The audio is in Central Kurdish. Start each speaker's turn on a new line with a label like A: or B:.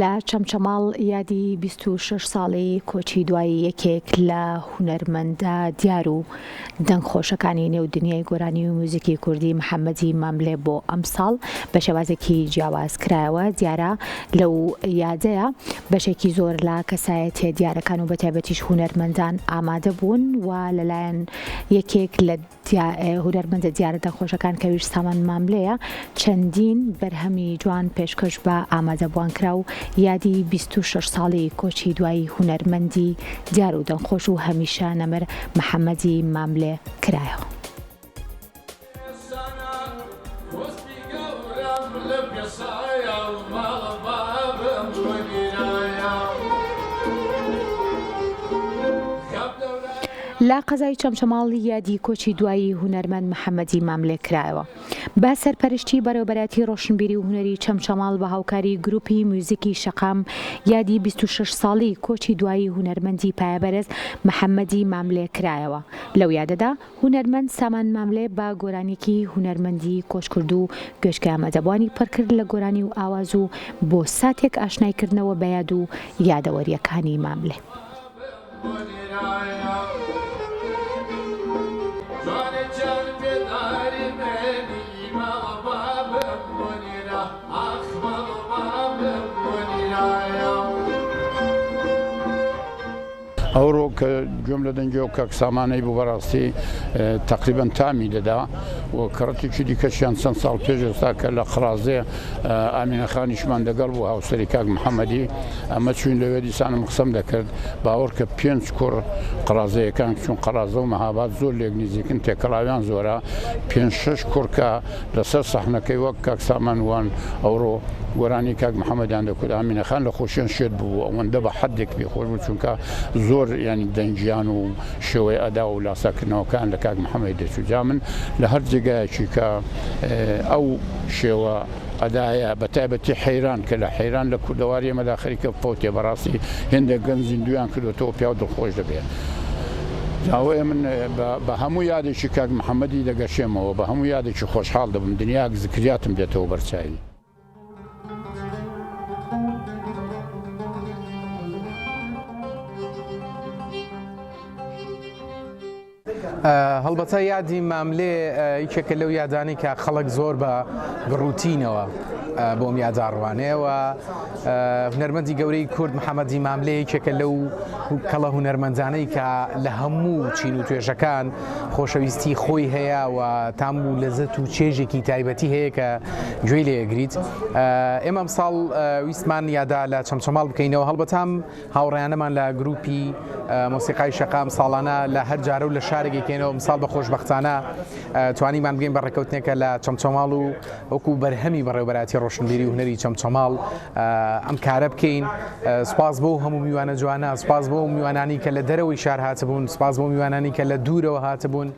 A: لە چەمچەماڵ یادی 26 ساڵی کۆچی دوایی یەکێک لە هونەرمەندە دیار و دەنگ خۆشەکانی نێو دنیای گۆرانی و میوزیکی کوردی محەممەدی ماملێ بۆ ئەمساڵ بە شێوازێکی جیاواز کرایەوە دیارە لەو یادەیە بەشێکی زۆر لە کەسایەتیە دیارەکان و بەتایبەتیش هونەرمەندان ئامادە بوون و لەلایەن یەکێک لە هونەرمەندە دیارە دەنگخۆشەکان کە ئەویش سامان ماملێیە چەندین بەرهەمی جوان پێشکەش بە ئامادەبووان کرا و یادی 26 ساڵی کۆچی دوایی هونەرمەندی دیار و دەنگخۆش و هەمیشە نەمر محەمەدی ماملێ کرایەوە. لە قەزای چەمچەماڵ یادی کۆچی دوایی هونەرمەند محەمەدی ماملێ کرایەوە. بە سەرپەرشتی بەڕێوەبەرایەتی ڕۆشنبیری و هونەری چەمچەماڵ بە هاوکاری گروپی میوزیکی شەقام یادی 26 ساڵی کۆچی دوایی هونەرمەندی پایەبەرز محەمەدی ماملێ کرایەوە. لەو یادەدا هونەرمەند سامان ماملێ بە گۆرانیەکی هونەرمەندی کۆچکردوو گوێچکەی ئامادەبووانی پڕکرد لە گۆرانی و ئاواز و بۆ ساتێک ئاشنای کردنەوە بە یاد و یادەوەرییەکانی ماملێ.
B: ئەوڕۆ کە گوێم لە دەنگی ئەو کاک سامانەی بوو بەڕاستی تەقریبەن تامی دەدا و کەڕەتێکی دیکەشیان چەند ساڵ پێش ئێستا کە لە قڕازێ ئامینە خانیشمان دەگەڵ بوو هاوسەری کاک محەممەدی ئەمە چوین لەوێ دیسانم قسەم دەکرد باوەڕ کە پێنج کوڕ قڕازەیەکان چون قەڕازە و مەهاباد زۆر لێک نزیکن تێکەڵاویان زۆرە پێنج شەش کوڕ کە لەسەر سەحنەکەی وەک کاک سامان وان ئەوڕۆ گۆرانی کاک محەممەدیان دەکوت ئامینە خان لە خۆشیان شێت ببوو ئەوەندە بە حەدێک پێ خۆش بوو چونکە زۆر یانی دەنگیان و شێوەی ئەدا و لاساکردنەوەکان لە کاک محەممەدی دەچوو جا من لە هەر جێگایەکی کە ئەو شێوە ئەدایە بە تایبەتی حەیران کە لە حەیران لە کوردەواری ئێمەدا خەریکە بفەوتێ بەڕاستی هێندێک گەنج زیندوویان کردوەتەوە پیاو دڵخۆش دەبێ. ئەوەیە من بە هەموو یادێکی کاک محەممەدی دەگەشێمەوە بە هەموو یادێکی خۆشحاڵ دەبم دنیاک زکریاتم دێتەوە بەرچاوی.
C: هەڵبەتە یادی ماملێ یەکێکە لەو یادانەی کە خەڵک زۆر بە گڕوتینەوە بۆم یاداڕوانەیەوە هونەرمەندی گەورەی کورد محەممەدی ماملێ یەکێکە لەو کەڵە هونەرمەندانەی کە لە هەموو چین و توێژەکان خۆشەویستی خۆی هەیە و تام و لەزەت و چێژێکی تایبەتی هەیە کە گوێی لێگریت ئێمە ئەمساڵ ویستمان یادا لە چەمچەماڵ بکەینەوە هەڵبەتام هاوڕێیانەمان لە گروپی مۆسیقای شەقام ساڵانە لە هەر جارە و لە شارێک یەکەینەوە ئەمساڵ بە خۆشبەختانە توانیمان بگەین بە ڕێککەوتنێکە لە چەمچەماڵ و وەکو بەرهەمی بەڕێوبەراتی ڕۆشنبیری و هونەری چەمچەماڵ ئەم کارە بکەین سپاس بۆ هەموو میوانە جوانە سپاس بۆ میوانانی کە لە دەرەوەی شار هاتبوون سپاس بۆ میوانانی کە لە دوورەوە هاتبوون.